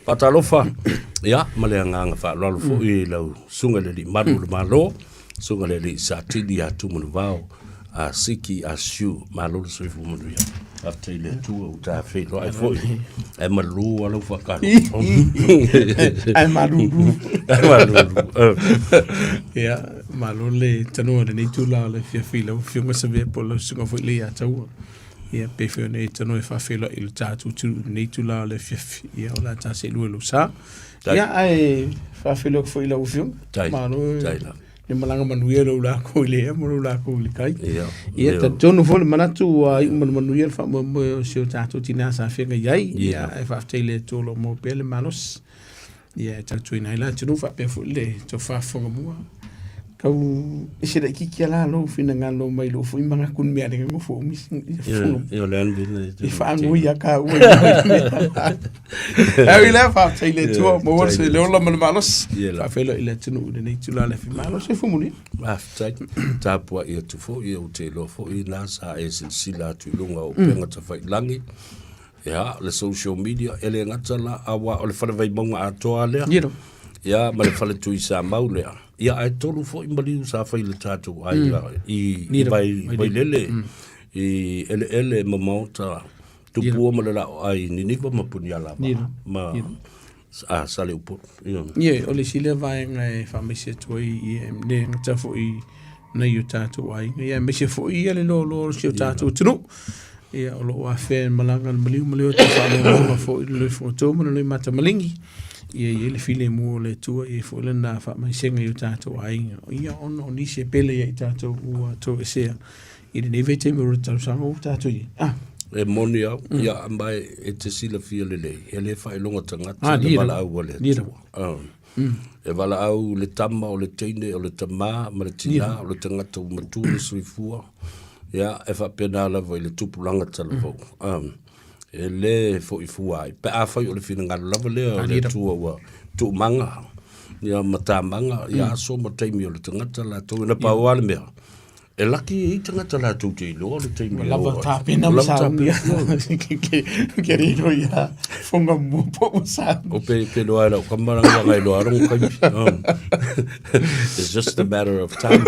Faatalofa, ia, ma le agaga faaaloalo foi i lau Susuga i le Alii Malu o le Malo, Susuga i le Alii Satili ia Tumanuvao, a Siki a Siu, malo le soifua manuia. Faafetai i le Atua ua ta feiloai foi. Ae malu lava lau faatalofa. Ae malulu. Ae malulu. Ia, malo le tanoa i lenei itula o le afiafi i lau Afioga Savea po o lau Susuga foi le ia Taua. Ia, pei foi ona e tanoa e faafeiloai i le tatou atunuu i lenei itula o le afiafi. Ia, o le a ta seelua i lou sa. Ia, ae faafeiloai atu foi i lau Afioga. Tai, Malo tai lava. le malaga manuia lou lakou i le ea ma lou lakou i le tai. Ia, Ia, talitonu foi le manatu ua iu ma le manuia le faamoemoe o si o tatou tina sa feagai ai. Ia, ae faafetai i le Atua o lo o maua pea le malosi. Ia, e tautuaina ai le atunuu faapea foi le tofa fofoga mua. Tau ese laitiiti lava la lou finagalo mai lou foi manatu i le mea lea nofo umi Ia, ia o le a le mea i faanui ia kāua i Ae ui lea, faafetai i le Atua, maua le le ola ma le malosi. Ia la. Faafeiloai i le atunuu i lenei itula o le afi. Malo soifua manuia. Faafetai. Tapuai atu foi, ia ou te iloa foi na sa e silasila atu i luga o upega tafailagi. Ia, le social media, e le gata la, aua o le fale Vaimauga atoa lea. Ia. Ia, ma le fale Tuisamau lea. Ia, ae tolu foi maliu sa fai i le tatou aiga i, i vai, Vailele, i eleele ma maota Tupua ma le laoai i Niniva ma Punialava ma a Saleupolu. Ia. Ia, o le isi lea vaega e faamaise atu ai i le gata foi nai o tatou aiga, ia aemaise foi ia le loaloa o si o tatou atunuu. Ia, o lo o afea e malaga le maliu ma le ota faalogologo foi le loifogatō ma le loimata maligi. Ia, e i ai le filemu o le Atua, e i ai foi lana faamaisega i o tatou aiga. Ia, ona o nisi e pele ia i tatou ua toesea i lenei vaitaimi o le tausaga ua tatou i ai. Ah. E moni au, ia, ma e te silafia lelei, e le faailoga tagata le valaau a le Atua. Ah. E valaau le tama o le teine o le tamā ma le tinā o le tagata ua matua le soifua. Ia, e faapena lava i le tupulaga talavou. Ah. E le foi fua ai. Pe afai o le finagalo lava lea o le Atua ua tuumaga, ia ma tamaga, ia aso ma taimi o le tagata latou. Na pau lava le mea, E laki e i tagata latou te iloa le taimi e Lava tapena ma saunia. Ke riro ia fonga mua po ua sauni. O pe pe loa lau kamara nga ngai loa rong kai. It's just a matter of time.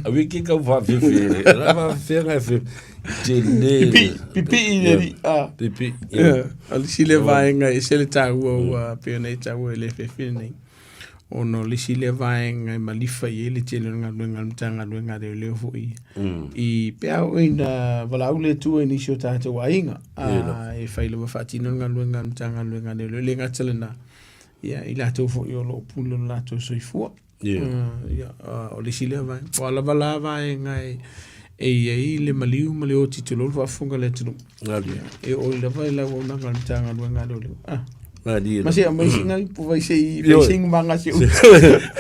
A wi ki kau wha whiwhi. La wha whiwhi ngai whiwhi. Te le. Pipi, pipi i le ri. Pipi. O le sile vaenga e se le tāua ua peo nei tāua e le whiwhi nei. Ona o le isi lea vaega e malifa i ai le tele o le galuega a le Matagaluega a Leoleo foi i pe a oo ina valaau le Atua i nisi o tatou aiga e fai lava faatino le galuega a le Matagaluega a Leoleo. E le gata lena, ia i latou foi o lo o pule lo latou soifua. Ia, o le isi lea vaega. Po o a lava la vaega e i ai le maliu ma le oti tulou le faafofoga a le atunuu. E oo i lava i le auaunaga a le Matagaluega a Leoleo. Ah. Malie. Ma se aumai sina ipu vai se i vai se ingumaga se utu.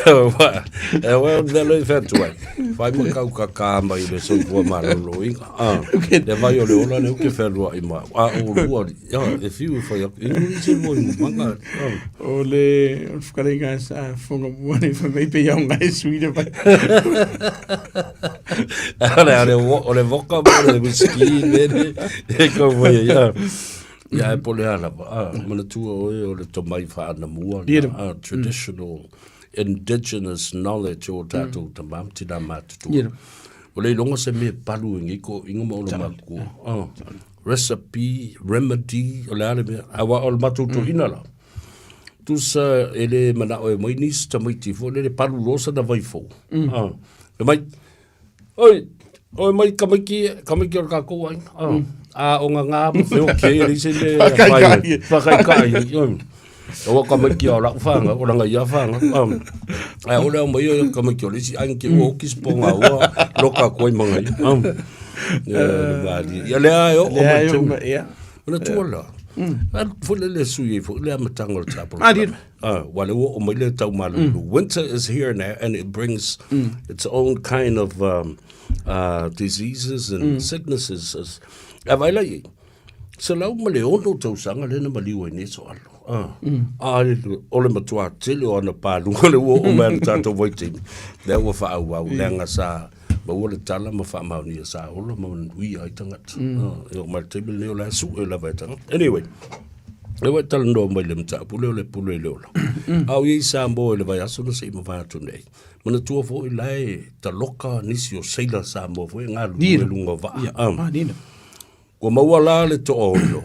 E oe o le mea lea i fai atu ai. Fai ma kau kakā mai le soifua maloloina. Ah, le vai o le ola lea ou te fealuai ma au. A o lua, ia, e fiu e fai atu. I nui se lua ingumaga. Ah. O le o le whakarenga sa whonga mua nei whai mai pe iau ngai sui le vai. O le, o le voka mo le whisky, le, le, e kau vai, ia. Ia e po le a lava, a, manatua oe o le tomai whaanamua, a, traditional indigenous knowledge o tātou tamā ma tinā mātutua. O le iloga se mea palu e nei ko inga ma ona mākua. Recipe, remedy, o le a le mea, a wa o le matou tohina la. Tusa e le manao e mai nisi tamaiti fo le palu loa sana vai fou. E mai, Oi, oi mai kamaiki, kamaiki o le kākou ai. Ah. A o ngā ngā ma whio ke e leise le Whakaikai. Whakaikai. O kamaiki o lau whanga, o ranga ia whanga. Ai ole au mai o kamaiki o leisi ai ke o ki sponga ua loka koe manga ia. Ia le vali. Ia le ai o o ma ia. Ona tua la. A fo le le sui fo le amatanga o le tapo. Ah, Wa le ua o mai le tau malulu. Winter is here now and it brings its own kind of diseases and sicknesses. A vai lai ei, 106 tausaga lea na maliu ai nei soalo. A o le matua tele o ana paluga le ua oo mai le tatou vaitaimi. Lea ua faaauau leaga sa Maua le tala ma faamaonia sa ola ma manuia ai tagata. E oo mai le taimi lenei o la e sue lava e tagata. Anyway, e ua e talanoa mai le mataupu lea o le pule i le ola. A o i ai Samoa i le vaiaso na se i mavae atu nei, manatua foi la e taloka nisi o seila Samoa foi e galulue i luga o vaa. Ua maua la le toaono,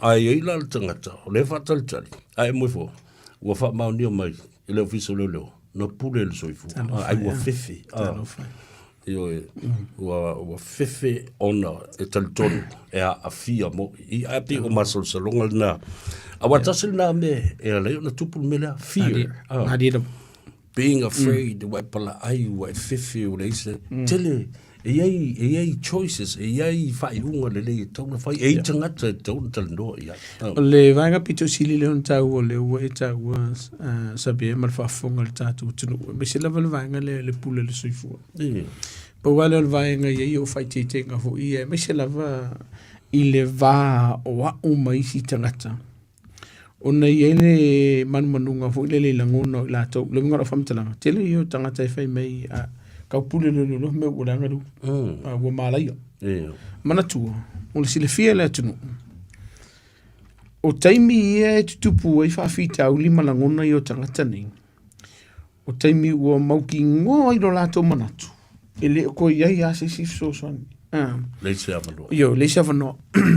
ae i ai la le tagata o lea e faatalitali, ae e moe fua, ua faamaonia mai e le Ofisa o Leoleo, na pule le soifua, ai ua fefe. Ioe, ua fefe ona e talitonu e aafia moi. I ae pei o masalosaloga lena. Aua tasi lena mea e ala ai ona tupu le mea lea, fear. Being afraid, ua e palaai, ua e fefe, ua leai se... Tele, e i ai, e i ai choices, e i ai faaiuga lelei e tatau ona fai, e i ai tagata e tatau ona talanoa i ai. O le vaega pito sili lea ona taua o lea ua e taua Sabea ma le faafofoga a le tatou atunuu, aemaise lava le vaega lea i le pule o le soifua. Pau lava lea o le vaega e i ai ou faaeteetega foi ia, aemaise lava i le va o au ma isi tagata. Ona e i ai le manumanuga foi lele i lagona o i latou. O le uiga o lau faamatalaga, tele ia o tagata e fai mai, a taupule loa loa mea ua leaga le ulu, a ua malaia. Manatua, mo le silafia e le atunuu, o taimi ia e tutupu ai faafitauli ma lagona ia o tagata nei, o taimi ua mautinoa ai lo latou manatu, e le o toe i ai lava se isi fesoasoani. Leai se avanoa. Ioe, leai se avanoa.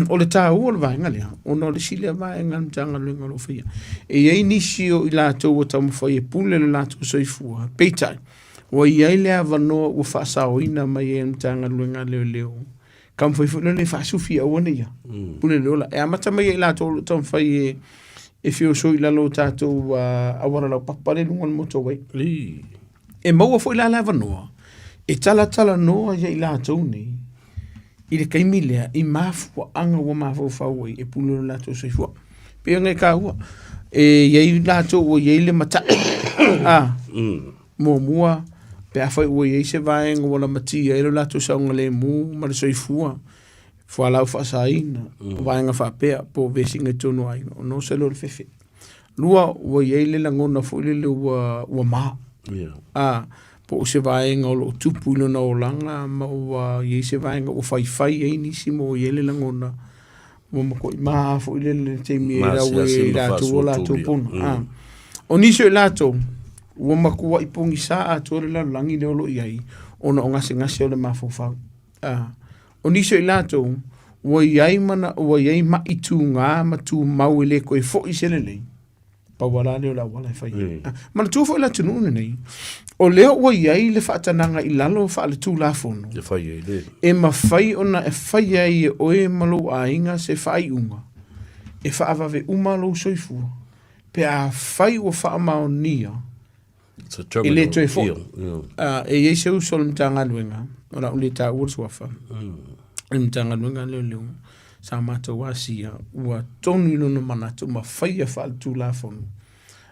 O le taua o le vaega lea, ona o le isi lea vaega a le Matagaluega o lo o faia. E i ai nisi o i latou ua taumafai e pule lo latou soifua, peitai, ua i ai le avanoa ua faasaoina mai e le Matagaluega a Leoleo, taumafai foi lea e faasufi aua ne i pule le ola. E amata mai ia i latou o lo o taumafai e feoso i lalo o tatou auala laupapa lea i luga o le motorway. E maua foi la le avanoa e talatalanoa ia i latou nei i le taimi lea i mafuaaga ua mafaufau ai e pule lo latou soifua. Pei ona e taua, e i ai latou ua i ai le matai, muamua pe afai ua i ai se vaega ua lamatia ai lo latou saogalemu ma le soifua, fualaau faasaina, vaega faapea po o vesiga i totonu o aiga, ona oso lea o le fefe. Lua, ua i ai le lagona foi lele ua ma. A, po o se vaega o lo o tupu i lona olaga ma ua i ai se vaega ua faifai ai nisi ma ua i ai le lagona ua matuai ma foi lele le taimi e lau e latou o latou pona. O nisi o i latou, ua matuai pogisa atoa le lalolagi lea o lo o i ai ona o gasegase o le mafaufau. O nisi o i latou, ua i ai mana, ua i ai maʻi tugā ma tumau e le toe foi se lelei, pau lava la lea o le auala e fai ai. Manatua foi le atunuu lenei, o lea ua i ai le faatanaga i lalo faaletulafono, E fai ai le. e mafai ona e fai ai e oe ma lou aiga se faaiuga e faavave uma lou soifua pe afai ua faamaonia E le toe foi. E i ai se uso o le Matagaluega, o le a ou le taua le suafa, le Matagaluega a Leoleo, sa matou asia, ua tonu i lona manatu ma faia faaletulafono.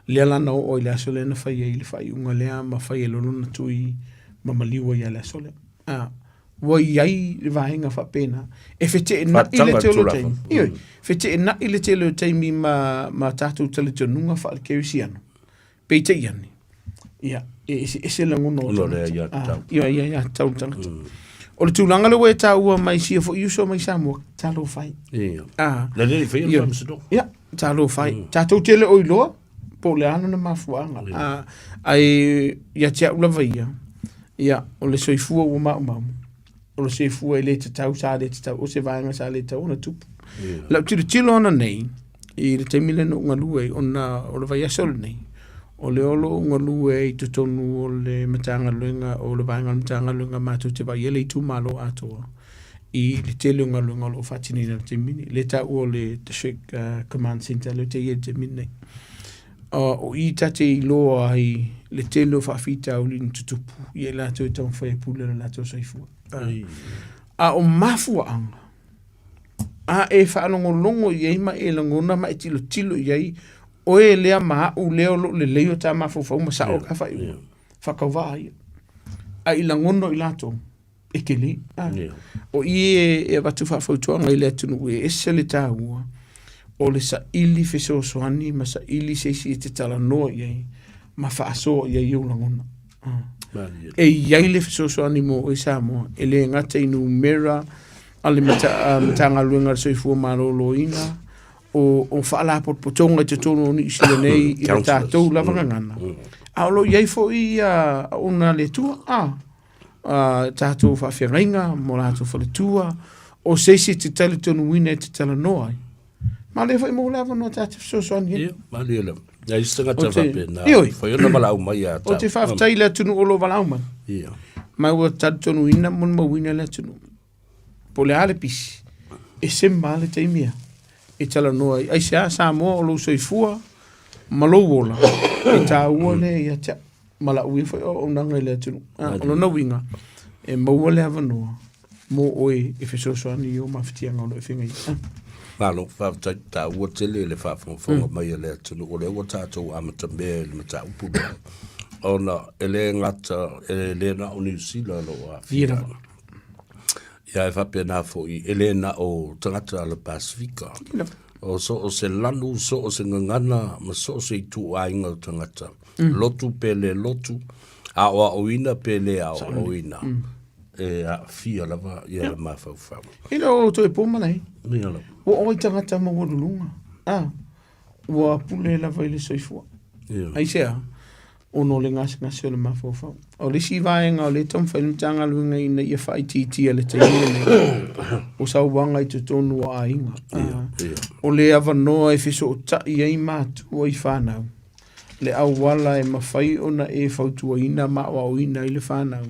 Lea la na oo ai i le aso lea na fai ai le faaiuga lea ma fai ai loa lona tui ma maliu ai lava i le aso lea. Ua i ai le vaega faapena e feteenai le tele o taimi. Ioe, feteenai le tele o taimi ma tatou talitonuga faale-kerisiano. Peitai ane, ia, e eseese lagona o Ona o le aiatatau. Ah, ia, ia, aiatatau le tagata. O le tulaga lea ua e taua mai sia foi uso mai Samoa, talofa e. Ia. Ah, Le le faia le faamasinoga. Ia, talofa e. Tatou te le o iloa po o le a lona mafuaaga. Ah, ae ia te au lava ia, ia, o le soifua ua maumau, o le soifua e le tatau, sa le tatau, o se vaega sa le tatau ona tupu. Lau tilotilo ana nei, i le taimi lea na ou galue ai, ona o le vaiaso lenei, o lea o lo o galue ai i totonu o le Matagaluega, o le vaega o le Matagaluega matou te vaai ai le itumalo atoa i le tele o galuega o lo o faatinoina i le taimi lenei. Lea e taua o le District Command Centre lea ou te i ai i le taimi lenei. O i ta te iloa ai le tele o faafitauli na tutupu ia i latou e taumafai e pule lo latou soifua. A o mafuaaga, a e faalogologo i ai ma e lagona ma e tilotilo i ai, oe lea ma au lea o lo o lelei o ta mafaufau ma sao ka faaiuga, faatauvaa ia. A i lagona o i latou, e tele. O i e avatu faafautuaga i le atunuu e ese le taua o le saili fesoasoani ma saili se isi e te talanoa i ai ma faasoa i ai ou lagona. E i ai le fesoasoani mo oe Samoa, e le gata i numera a le Matagaluega o le Soifua Maloloina, o, o faalapotopotoga i totonu o Niu Sila nei i le tatou lava gagana. A o lo o i ai foi ia auauna a le Atua, a, a tatou faafeagaiga ma o latou faletua, o se isi e te talitonuina e te talanoa ai. Ma lea foi mo le avanoa ta te fesoasoani ai. Ia, malie lava. Ia isi tagata Ou te- faapena. Ioe. Fai ona valaau mai ia Ou te faafetai i le atunuu o lo o valaau mai. Ia. Ma ua talitonuina ma molimauina le atunuu. Po o le a le pisi, e sema le taimi ia e talanoa ai. Aisea Samoa o lou soifua ma lou ola e taua lea ia te au. Ma lau ia foi auaunaga i le atunuu. Ah, o lona uiga, e maua le avanoa mo oe e fesoasoani i ou mafatiaga o lo o e feagai ai. Ah. Malo, faafetai taua tele le faafogafoga mai a le atunuu o lea ua tatou amatamea i le mataupu lea. Ona e le gata, e le na o Niu Sila o lo o aafia. Ia lava. Ia e faapena foi, e le na o tagata a le Pasifika. Ia lava. O so o se lanu, so o se gagana, ma so o se ituaiga o tagata. Lotu pe le lotu, aoaoina pe le aoaoina. E aafia lava ia le mafaufau. E le o toe po malai. Ia lava. Ua oi tagata maualuluga. Ah, ua pule lava i le soifua. Ia. Aisea? Ona o le gasegase o le mafaufau. O le isi vaega o lea e taumafai le Matagaluega ina ia faaitiitia le taimi lenei, o sauaga i totonu o aiga. Ia, ia. O le avanoa e fesootai ai matua i fanau, le auala e mafai ona e fautuaina ma aoaoina ai le fanau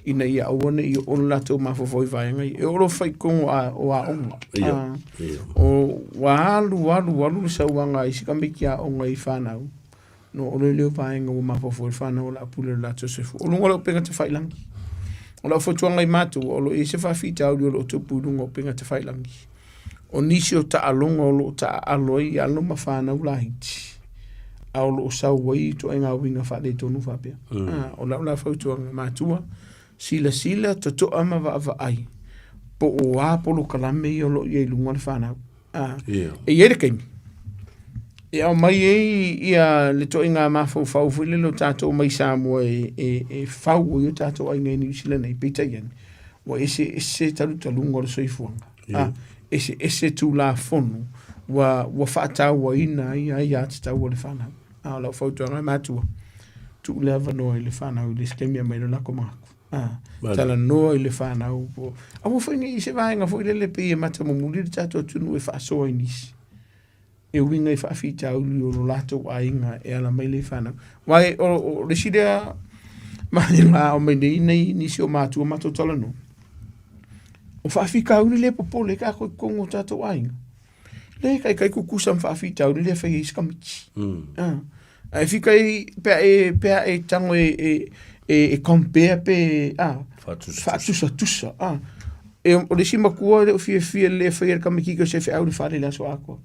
ina ia aua ne i oo le latou mafaufau i vaega ia. E oo loa faitonu o aoga. Ia, Ah, ia. o, ua alu, alu, alu le sauaga a isi tamaiti aoga i fanau. No o le leo vaega ua mafaufau i le fanau o le a pule le latou soifua. O luga o le upega tafailagi. O lau fautuaga i matou, o lo o i ai se faafitauli o lo o tupu i luga o upega tafailagi. O nisi o taaloga o lo o taaalo ai alo ma fanau laiti, a o lo o sau ai ituaiga uiga faaletonu faapea. Ah, o lau la fautuaga matua, silasila totoa ma vaavaai po o a polokalame ia o lo o i ai i luga o le fanau. Ah, Yeah. E i ai le taimi e aumai ai ia le ituaiga mafaufau foi lele o tatou mai Samoa e, e, e fau ai o tatou aiga i Niu Sila nei, peitai ane, ua eseese talutaluga o le soifuaga. Yeah. Ah, eseese tulafono ua, ua faatauaina ai aiatatau a le fanau. Ah, o lau fautuaga e matua, tuu le avanoa i le fanau i le isi taimi e aumai loa lako manatu. Ah, Vale. talanoa i le fanau. Po. Aua foi nei i se vaega foi lele pei e matamumuli le tatou atunuu e faasoa i nisi. E uiga i faafitauli o lo latou aiga e ala mai le fanau. Aua o, o le isi lea vaega a aumai nei nei nisi o matua matou talanoa. O faafitauli le popole tatou i totonu o tatou aiga. Le taitai tutusa ma faafitauli lea e fai ai isi tamaiti. Ah. Ae fika i pe a e pe a e tago e e e, e compare pe a Faatusatusa. faatusatusa a e o le isi matua e le o fiafia le faia le tamaititi o se feau i le fale i le aso atoa.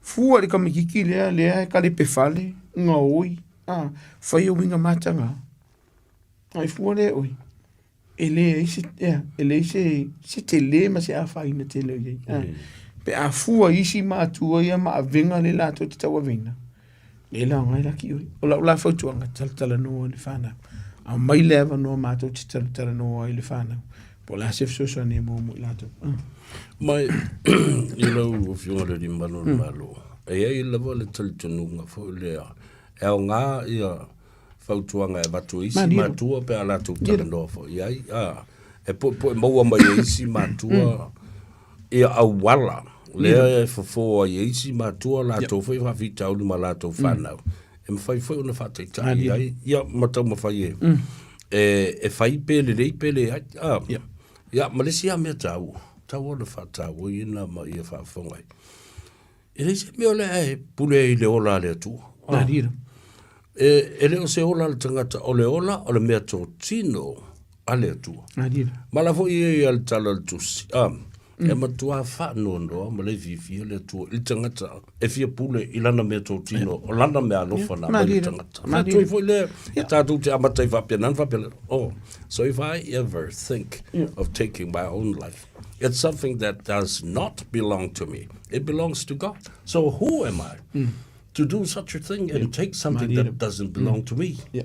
Fua i le tamaititi lea lea e kalepe fale, gaoi, a fai uiga mataga. Ae fua lea e oe. E leai se, ea, e leai se, se tele ma se afaina tele o i ai. Mm. Pe a fua isi matua ia ma avega le latou te tauaveina, le la ngai la ki oi. O lau la fautuaga, talatalanoa i le whanau. Aumai le avanoa matou te talatalanoa ai le whanau. Po o le a se fesoasoani e maua mo i latou. Mm. Mai, i lau Afioga i le Alii Mamalu o le Malo, e i ai lava le talitonuga foi lea, e aoga ia fautuaga e avatu e isi matua pe a latou talanoa foi i ai. A, e poepoe maua mai e isi matua ia auala lea e fofo ai e isi matua latou foi faafitauli ma latou fanau. E mafai foi ona faataitai ai ia ma taumafai e, e, e fai pe lelei pe leai. A, ia, ma le isi lava mea taua, taua ona faatauaina ma ia faafofoga ai. E leai se mea o le a e pule ai i le ola a le Atua. Ah. E, e le o se ola a le tagata, o le ola o le mea totino a le Atua. Ma la foi e ia le tala o le tusi. Ah, E matua faanoanoa ma le fiafia le Atua i le tagata e fia pule i lana mea totino, o lana mea alofa na aumai le tagata. Faatoi foi lea, e tatou te amata ai faapena na faapea, oh, so if I ever think of taking my own life, It's something that does not belong to me. It belongs to God. So who am I to do such a thing and take something that doesn't belong to me? Yeah.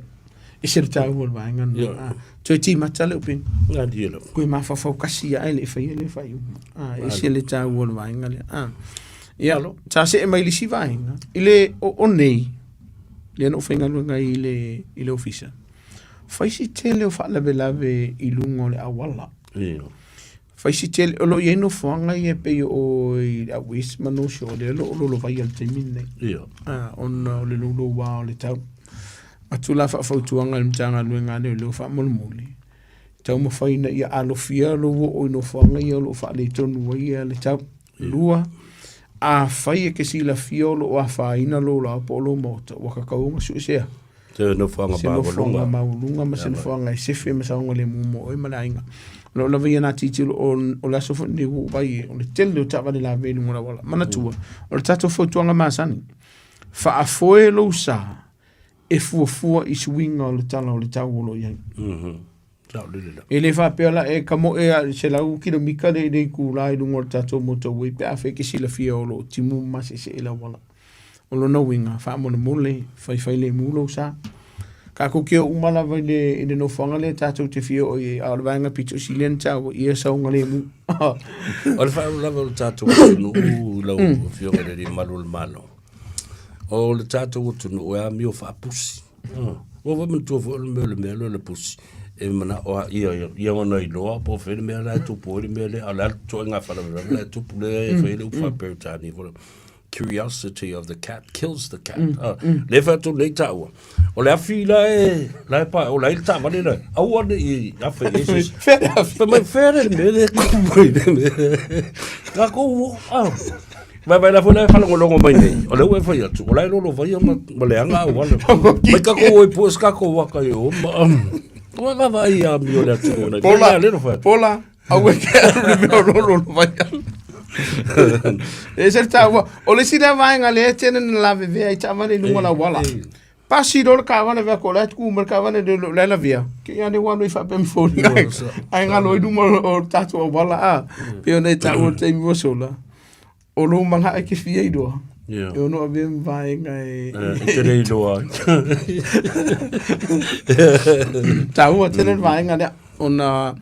Ese le taua o le vaega lena. Ia. Ah, toe timata le upega. Galie lava. Toe mafaufau kasi ae le i faia lea faaiuga. Ah, ese le taua o le vaega lea. Ah. Ia, sa see mai i le isi vaega, i le o, o nei, lea na ou faigaluega ai i le, i le ofisa, fai si tele o faalavelave i luga o le auala. Ia. Fai si tele, o lo o i ai nofoaga ia e pei o i le out west ma North Shore, lea o lo o lolovaia i le taimi lenei. Ia. Ah, ona o le louloua o le tau. Atu la faafautuaga i le Matagaluega a Leoleo faamolemole, taumafai ina ia alofia lou oo i nofoaga ia o lo o faaletonu ai le tau. Lua, afai e te silafia o lo o afaina lou laoa po o lou maota, ua tatau ona suesea. Se nofoaga Se nofoaga maualuga ma se nofoaga e sefe ma saogalemu mo oe ma le aiga. O lou lava ia na tilotilo o, o le aso foi lenei ua ou vaai ai, o le tele o taavale lavea i luga o le auala. Manatua, o le tatou fautuaga masani, faafoe lou sa e fuafua i suiga o le tala o le tau o lo o i ai. E le faapea la e kamoe a 100 kilomita le le itula i luga o le tatou motorway pe afai e te silafia o lo o timu ma maseese le auala. O lona uiga, faamolemole, faifai lemu lou sa. Tatou te o uma lava i le, i le nofoaga lea tatou te fia oo i ai, a o le vaega pito sili lea na taua, ia saogalemu. O le faalavelave o le tatou atunuu i lau Afioga i le Alii Malu o le Malo, O le tatou atunuu e amio faapusi. Ua foi manatua foi o le mea o le mea lea o le pusi e manao lava ia ia ona iloa po o fea le mea la e tupu ai le mea lea, a o le a le ituaiga faalavelave la e tupu lea e fai ai le upu faa-Peretania foi lea, curiosity of the cat kills the cat. Lea e fai atu nei taua, o le afi la e la e pa o la e i le taavale la, aua ne i afe i ai se isi. Fea le afi? Fai mai, fea le mea lea e tupu ai le mea. Tatou, Vaivai la foi la e faalogologo mai nei, o lea ua e fai atu, o la e lolovaia ma, ma leaga auala. Mai tatou o e pue se tatou waka i o, ma, ua vaavaai i amio o le atunuu nei. Pola, Mea lea na fai atu. Pola, aua e te alu i le mea o lo o lolovaia. E ese le taua. O le isi lea vaega lea e tele na lavevea ai taavale i luga o le auala. Pasi loa le taavale vaai atu o la e tu mai le taavale le o la e lavea. Te i ane ua alu ai faapea ma foliga ae galo ai luma o le tatou auala a. Pei ona e taua i le taimi ua sola, o lou manao e te fia iloa, e ono avea ma vaega e E te le iloa ai. Taua tele le vaega lea ona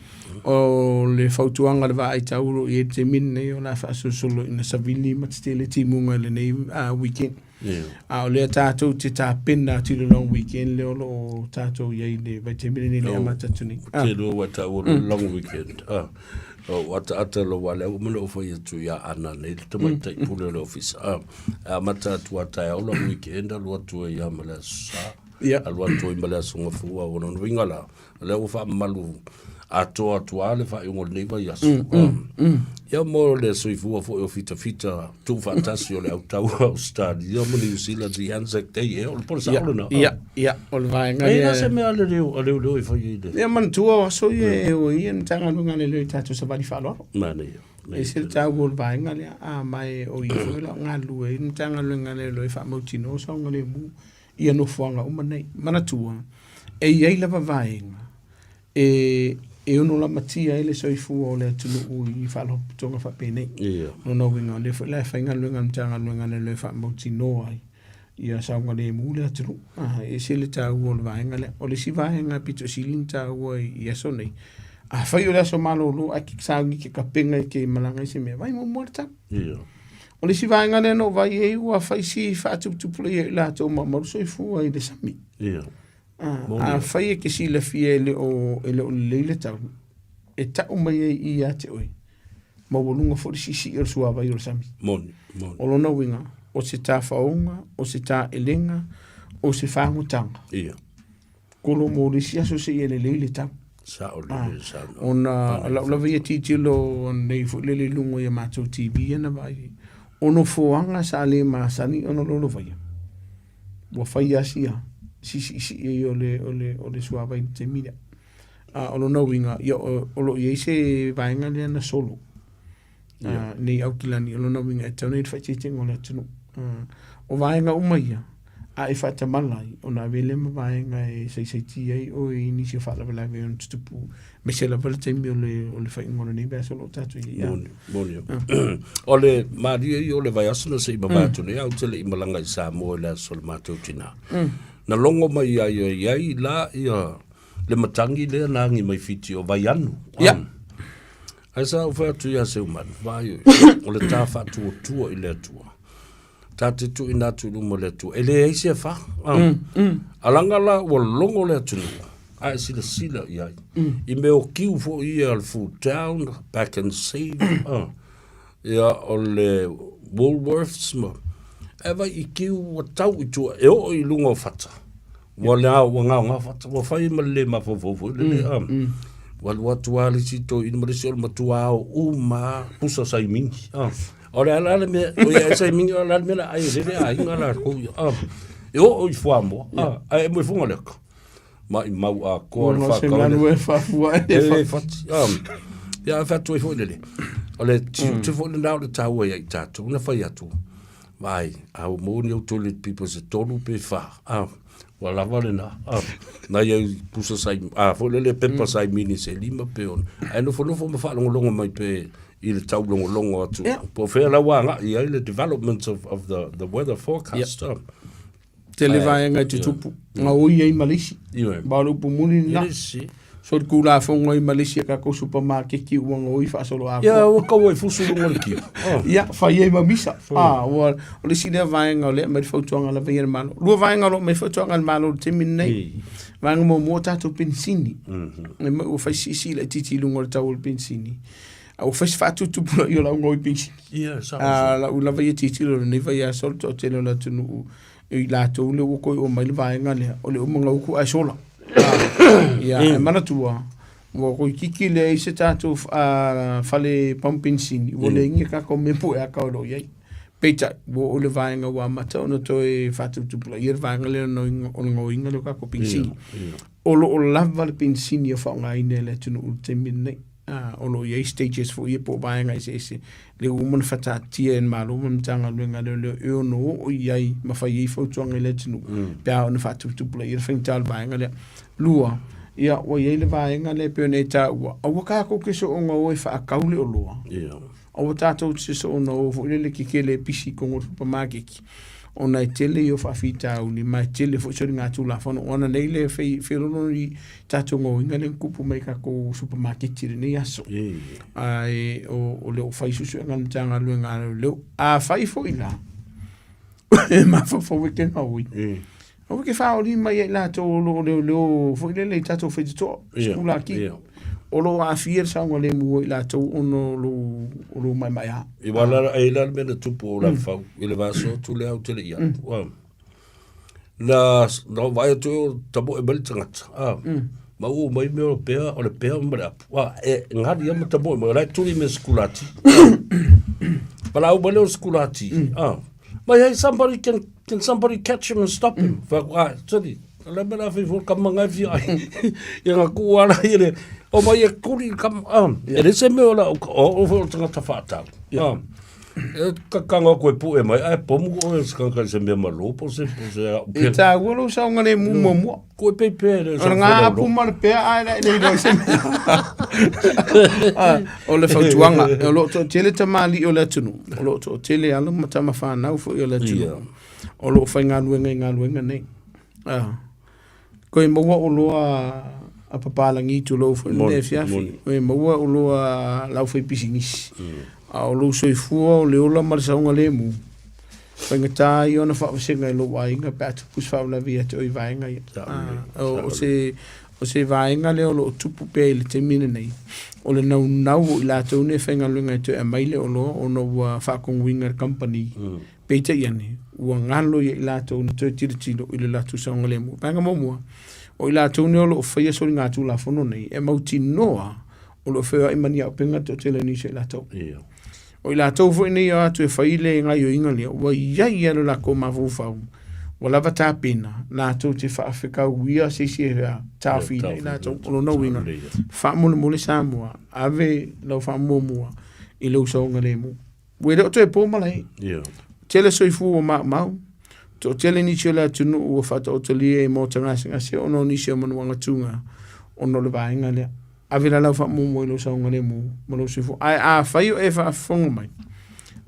o le fautuaga a le vaai tau o lo o i ai i le taimi lenei o le a faasolosolo ina savili ma tetele timuga i lenei weekend. A o lea tatou te tapena atu i le long weekend lea o lo o tatou i ai i le vaitaimi lenei le amata atu nei. Ah. Te lua ua taua le long weekend. Ah. O ataata lo wale au mana o whai atu ia ana nei le tamaitai pule o le ofisa. Ah. Amata atu a taeao long weekend alu atu ai ia ma le aso Sa. Yeah. Alu atu ai ma le aso Gafua. O lona uiga la, o lea ua faamamalu atoa atu lava le faaiuga o lenei vaiaso. Ia mo le soifua foi o fitafita tuufaatasi o le autau a Ausetalia ma Niu Sila, the Anzac Day, ea, o le pole sao lena. Ia, ia, o le vaega lea. E na se mea a le leo, a leoleo e fai ai le. Ia manatua o aso ia e o ia na Matagaluega a Leoleo i tatou savali faaaloalo. Manaia. E ese le taua o le vaega lea, a ma e o ia foi o lo o galulue ai le Matagaluega a Leoleo e faamautinoa saogalemu ia nofoaga uma nei. Manatua, e i ai lava vaega e, e ono lamatia ai le soifua o le atunuu i faalapotopotoga faapenei. Ia. Lona uiga, o lea foi la e faigaluega le Matagaluega a Leoleo e faamautinoa ai ia saogalemu le atunuu. Ah, e ese le taua o le vaega lea. O le isi vaega pito sili ona taua i, i aso nei, afai o le aso malolo ae ke sauni ke kapena i ke malaga i se mea, vai muamua le tau. Ia. O le isi vaega lea na ou vaai ai ua fai si faatuputupulaia i latou maumau le soifua i le sami. Ia. Ah, afai e te silafia e le o, e le o lelei le tau, e tau mai ai i ia te oe, maualuga foi le siisii o le suavai o le sami. Moni, moni. O lona uiga, o se tafaoga, o se taelega, o se fagotaga. Ia. Kolo mo le isi aso seia lelei le tau. Sao lelei saunoa. Ona o lau lava ia tilotilo nei foi lele i luga i a matou TV na vaai ai. O nofoaga sa le masani ona lolovaia, ua fai lava sia siisiisii ai o le, o le, o le suavai i le taimi lea. A o lona uiga, ia, o, o lo o i ai se vaega lea na solo nei Aukilani, o lona uiga e tatau ona i ai le faaeteetega o le atunuu. O vaega uma ia, a e faatamala ai, ona ave lea ma vaega e saisaitia ai oe i nisi o faalavelave e ono tutupu, aemaise lava le taimi o le, o le faaiuga o lenei vaiaso o lo o tatou i ai. Moni, moni. O le malie ia o le vaiaso na se i mavae atu nei, ae ou te le i malaga i Samoa i le aso o le matou tina. Na logo mai ai ai ai la ia le matagi lea na agi mai Fiti o Vaianu. Ia. Ae sa ou fai atu ia Seumanu, vaai oe, o le ta faatuatua i le Atua. Ta te tuuina atu i luma o le Atua, e leai se afa. Alaga la ua logo le atunuu, a e silasila i ai. I mea o kiu foi ia le Food Town, Pack and Save, ia o le Woolworths ma, e vai i kiu ua tau i tua, e oo i luga o fata. Ua le ao, ua gaogao fata, ua fai ma le le mafaufau foi lele, Ua alu atu lava le isi toeaina ma le isi o le matua ao uma lava pusa saimini. O le a la le mea, o ia e saimini, o le a le mea la ai e lele aiga latou ia. E oo i fuamoa, ae e moe Fugaleka. Maimau atoa le whakau. Le faafua e le fati. Ia, e whatu ai foi lele. O le tiute foi lena o le taua ia i tātou, na whai atu. Vai, a ua maua ni au toilet paper se tolu pe wha. Ua lava lena. Nai au pusa sai, a foi lele pepa sai mini se lima pe ono. Ae nofonofo ma faalogologo mai pe i le taulogologo atu. Po o fea la ua agai ai le development of the weather forecast. Tele vaega e tutupu. Gaoi ai ma le isi. Ma o le upu moni lena. So le Tulafono ai ma le isi a tatou supamakeki ua gaoi faasolo atoa. Ia, ua tau ai fusu luga o le kiu. Ia, fai ai ma misa. Ah, ua, o le isi lea vaega o lea aumai le fautuaga lava ia a le Malo. Lua vaega o lo o aumai fautuaga a le Malo i le taimi lenei. Vaega muamua o tatou penisini. E mai ua fai siisii laitiiti i luga o le tau o le penisini. A ua fai se faatutupulaia o le au gaoi penisini. Ia, sao. A lau lava ia tilotilo i lenei vaiaso le toatele o le atunuu i latou lea ua toe oo mai le vaega lea, o le uma gauku ae sola. Ia, ae manatua, ua toeitiiti leai se tatou fale pamu penisini, ua leai ni tatou mea pue ata o lo o i ai. Peitai, ua oo i le vaega ua amata ona toe faatuputupulaia le vaega lea o le gaoiga lea o tatou penisini. O lo o lava le penisini e faaaogaina e le atunuu i le taimi lenei. O lo o i ai stages foi ia po o vaega eseese lea ua uma ona faataatia e le Malo ma le Matagaluega a Leoleo e ono oo i ai ma fai ai fautuaga i le atunuu pe a ona faatuputupulaia le faigata o le vaega lea. Lua, ia ua i ai le vaega lea e pei ona e taua, aua tatou te soona o e faatau le oloa. Aua tatou te soona o foi lele kekele e pisi i totonu o le supamakeki ona e tele ia o faafitauli ma e tele foi soligatulafono. O ana nei le feololo i tatou gaoiga lea na tupu mai i tatou supamaketi i lenei aso. Ae o le o fai suesuega a le Matagaluega a Leoleo. Afai foi la e mafaufau e te gaoi, aua e te faaoli mai ia i latou o lo o leoleo foi lele i tatou faitotoa, sikulaki. O lo o aafia le saogalemu o i latou ona o lou maemaea. Ia la e la le mea na tupu o Lalefau i le vaiaso atu lea ou te le i atu. Na na ou vaai atu o tamoe mai le tagata, ma uu mai mea o pea, o le pea ma le apu. E gali ia ma tamoe mai, o la e tuli mea sikulati. Valaau mai lea o le sikulati, mai hey somebody can can somebody catch him and stop him. Fai atu, ah, sali, o le mea la fai foi kama ngai fia ai. Ia nga ku ala ia le, o mai e kuli kama, e le se mea o la, o o o tagata whaatau. E kakanga koe pu'e mai, ae pomu oe se kaka i se mea malo po se po se au E tāua lou saogalemu muamua. Koe pei pea le O le ngā apu ma le pea ae la e le iloa i se mea. Ah, o le fautuaga, o lo o toatele tamalii o le atunuu, o lo o toatele alo ma tama fanau foi o le atunuu, o lo o faigaluega i galuega nei. Ah, koe maua oloa a papalagi tulou foi lenei afiafi, koe maua oloa a le aufaipisinisi, a o lou soifua o le ola ma le saogalemu, faigata ia ona faavasega i lou aiga pe a tupu se faalavelave ia te oe i vaega ia. O se o se vaega lea o lo o tupu pea i le taimi lenei, o le naunau o i latou nei e faigaluega e toe aumai le oloa ona ua faatonuina e le kamupani. Peitai ane, ua galo ia i latou na toe tilotilo i le latou saogalemu. Vaega muamua, o i latou nei o lo o faia soligatulafono nei, e mautinoa o lo o feoai ma ni auupega le toatele o nisi o i latou. O i latou foi nei e o atu e fai le gaioiga lea, ua i ai ia lo latou mafaufau, ua lava tapena latou te faafekauia se isi e taofiina i latou. O lona uiga, faamolemole Samoa, ave lau faamuamua i lou saogalemu. Ua le o toe po malae. Yeah. Tele soifua ua maumau. Toatele nisi o le atunuu ua faataotolia i maota gasegase ona o nisi o manuaga tuga ona o le vaega lea. Ave la lau faamuamua i lou saogalemu ma lou soifua. Ae afai o e faafofoga mai,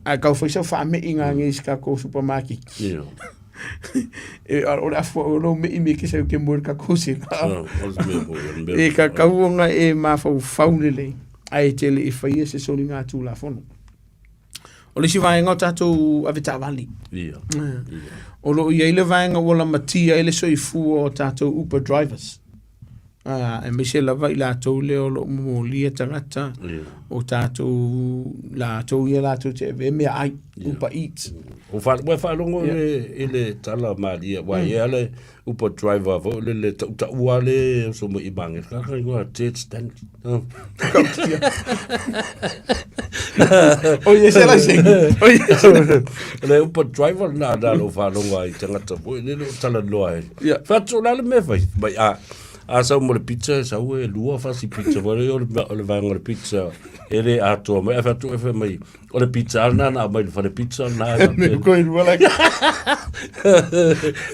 ae tau fai sau faameiga i se tatou supamakeki. Yeah. E o le afu o lo me i me ke sau ke mo ka kosi. E ka kauonga e mafaufau lelei ae te le i faia se soliga tulafono. O le isi vaega o tatou avetaavale. Ia. O lo o i ai le vaega ua lamatia ai le soifua o tatou Uber drivers. Aemaise lava i latou lea o lo o momolia tagata o tatou latou ia latou te avea meaai, Uber Eats. O fa ua faalogo i le i le tala malie ua i ai le Uber driver foi le le tautaua le oso mai i mange ka ka ingoa Ted Stanley. O ia se la se. O ia se. Le Uber driver na na lo faalogo ai tagata foi le o talanoa ai. Ia. Fatu la le mea fai. Mai a a sau mo le pizza e sau e lua fasi pizza foi le o le o le vaega o le pizza e le atoa mai a fatu e fai mai o le pizza lena na aumai le fale pizza lena e Me ko i lua la.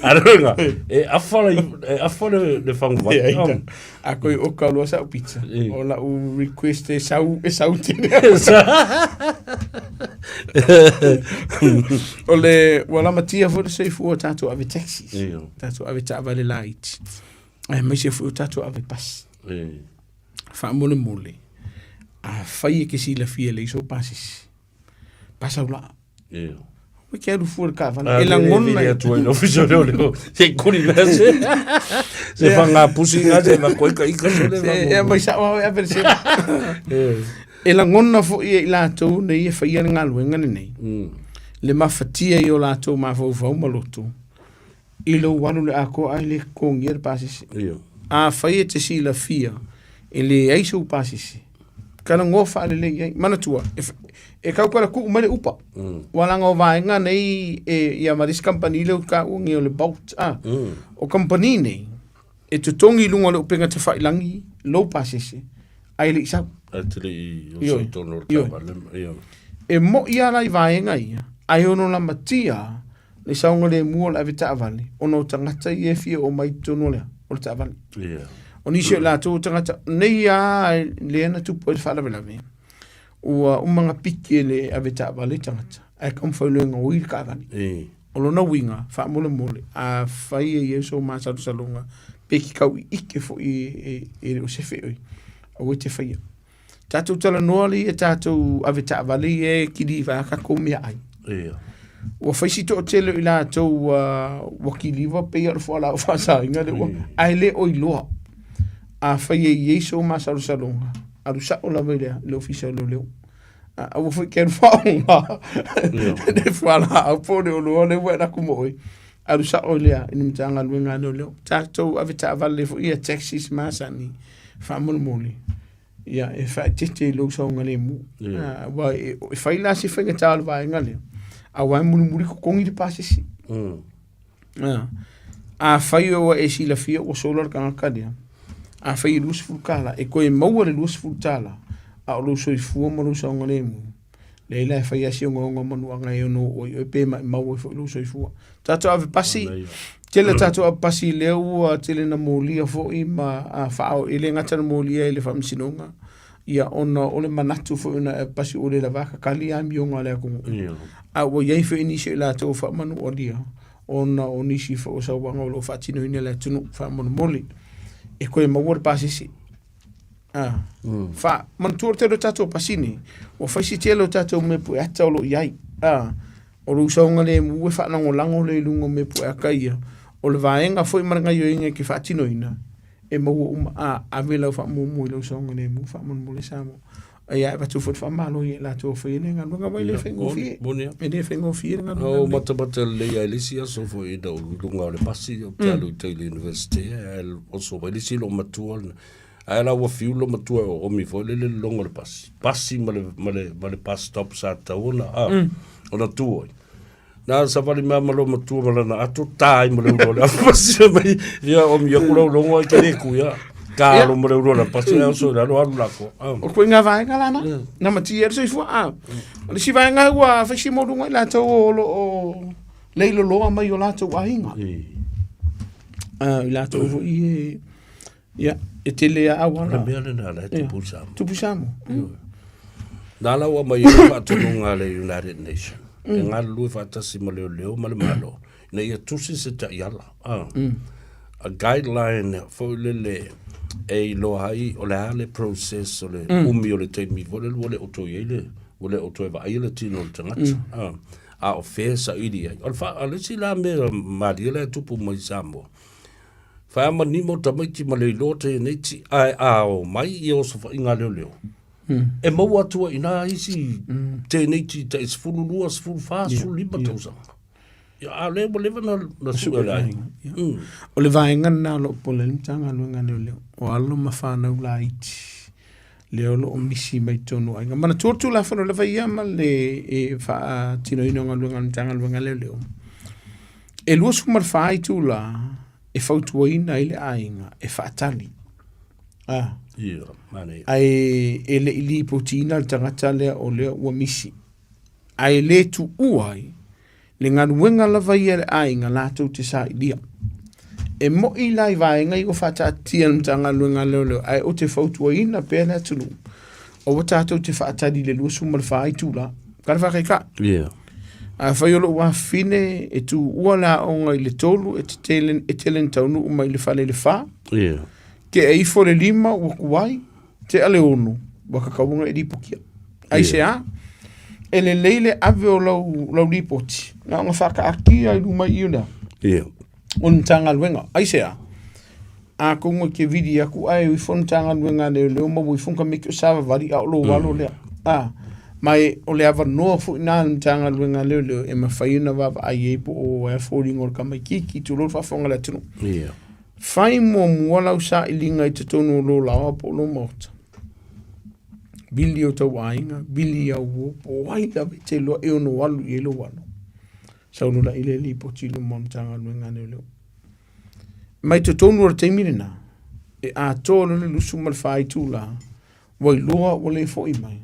Aroga e afa le e afa le le faguvai. Ia, ita. A koi o ka lua sau pizza. O la u request e sau e sau tene. O le ua lamatia foi le soifua o tatou ave taxis. Tatou ave taavale laiti. Aemaise foi o tatou ave pasi. Faamolemole, afai e te silafia e leai sou pasese, pasa au laa. Ua ke alu fua le taavale. E lagona i atu ai le ofisa o leoleo. Se kuli mea se. Se whanga pusi ngā se ma koe ka ika se le E mai sao au e ave le sela. E lagona foi e i latou nei e faia le galuega lenei. Le mafatia i o latou mafaufau ma loto i lou alu i le atoa ae le totogia le pasese. Afai e te silafia e leai sou pasese, talanoa faalelei i ai. Manatua, e, e tau palatuu mai le upa. Ua laga o vaega nei e, ia ma le isi kamupani lea ou taua nei o le Bolt. Ah. O kamupani nei, e totogi i luga o le upega tafailangi lou pasese, ae le i sau. Ae te le i oso i tonu o le taavale. Ioe. E moi lava la i vaega ia, ae ono lamatia le saogalemu o le avetaavale ona o tagata ia e fia oo mai i totonu o le, o le taavale. O nisi o i latou o tagata, nei lava lea na tupu ai le faalavelave, ua uma ona piki e le avetaavale le tagata, ae taumafai loa e gaoi le taavale. O lona uiga, faamolemole, afai e i ai sou masalosaloga, pe te tau ike foi e le o sefe oe, aua e te faia. Tatou talanoa lea i tatou avetaavale ia e kiliva ai tatou meaai. Ia. Ua fai si toatele o i latou ua, ua kiliva pei o le fualaau faasaina lea ua, ae le o iloa. Afai e i ai sou masalosaloga, alu sao lava i le, le ofisa o leoleo. Aua foi ke alu faaoga le fualaau po o le oloa lea ua e alu atu mo oe. Alu sao i le, i le Matagaluega a Leoleo. Tatou avetaavale foi ia taxis masani, faamolemole. Ia, e faaeteete i lou saogalemu. Yeah. Aua e, e fai la se faigata o le vaega lea, aua e mulimuli totogi le pasese. Afai ua e silafia ua sola le tagata lea, afai e $20, e toe maua le $20, a o lou soifua ma lou saogalemu, leai la e fai lava si ogaoga o manuaga e ono oo ai oe pe maumau ai foi lou soifua. Tatou ave pasi, tele tatou ave pasi lea ua tele na molia foi ma faaoo, e le gata na molia i le faamasinoga, ia ona o le manatu foi ona e ave pasi ua le lava tatali amioga a le atunuu. A ua i ai foi nisi o i latou faamanualia ona o nisi foi o sauaga o lo o faatinoina e le atunuu. Faamolemole, e toe maua le pasese. Fa, manatua le tele o tatou pasini, ua fai si tele o tatou mea pueata o lo o i ai. O lou saogalemu e faalagolago lea i luga o mea pueata ia. O le vaega foi ma le gaoioiga e te faatinoina, e maua uma, a ave lau faamuamua i lou saogalemu faamolemole Samoa. Ia e avatu foi le faamalo ia i latou o faia lea galuega, aua e le faigofie. E le faigofie le galuega. O matamata lelei lava i le isi aso foi ina ua i luga o le pasi, ou te alu i tai i le Universite, ae oso mai le isi loomatua lena. Ae la ua fiu loomatua e oomi foi lele le logo o le pasi. Pasi ma le, ma le, ma le bus stop sa tatau ona, a, ona tu ai. Na savali mai ma loomatua ma lana ato, ta ai ma le ulu o le afu pasi mai, ia oomi aku lau logo ai ke le ku ia. Ka alo ma le ulu o le pasi, ai oso i lalo alu lako. O koe ngā vaega lana, na matia e le soifua. A, o le isi vaega ua fai si moluga i latou o lo o leiloloa mai o latou aiga. I latou foi e, Ia, e tele a auala. O le mea lena la e tupu i Samoa. Tupu i Samoa. Nā la ua mai ai le faatonuga a le United Nation. E galulue faatasi ma leoleo ma le Malo ina ia tusi se taiala. A guideline foi lele e iloa ai o le a le process o le umi o le taimi foi lele ua le o toe i ai le ua le o toe vaaia le tino o le tagata. A o fea e saili ai. O le fa, o le isi la mea malie la e tupu mai i Samoa, fai lava ma nimo tamaiti ma le iloa teineiti, ae a o mai ia osofaiga a leoleo, e maua atu ai i ina isi teineiti tai 12, 14, 15 tausaga. Ia, a o lea ua leva na sue e le aiga. O le vaega lena o lo o pole ai le Matagaluega a Leoleo, o alo ma fanau laiti lea o lo o misi mai totonu o aiga. Manatua le Tulafono lava ia ma le e faatinoina o galuega a le Matagaluega a Leoleo, e 24 itula e fautuaina ai le aiga e faatali. Ah. Ia, manaia. Ae e le i lipotiina le tagata lea o lea ua misi. Ae le tuua ai le galuega lava ia a le aiga latou te sailia. E moi la i vaega ia ua faataatia e le Matagaluega a Leoleo, ae ou te fautuaina pea le atunuu, aua tatou te faatali i le 24 itula. Ka le faakaika. Yeah. Afai o lou afafine e tuua le aoga i le 3, e tele, e tele na taunuu mai i le fale i le 4. Yeah. Tea ifo le 5 ua tuai, tea le 6 ua tatau ona e lipotia. Aisea? E lelei le ave o lau, lau lipoti, na ona faataatia i luma i i o lea. Yeah. O le Matagaluega. Aisea? Atonu e te vili atu ae o ifo le Matagaluega a Leoleo ma ua ifo le tamaiti o savavali a o lou alo lea. A, ma e, o le avanoa foi lena a le Matagaluega a Leoleo e mafai ona vaavaai ai po o a foliga o le tamaititi, tulou le faafofoga a le atunuu. Yeah. Fai muamua lau sailiga i totonu o lou laoa po o lou maota. Vili o tou aiga, vili au uo, po o ai lava e te iloa e ono alu i ai lou alo. Sau loa i le lipoti i luma o le Matagaluega a Leoleo. Mai totonu o le taimi lena, e atoa loa le 24 itula, ua iloa ua le foi mai,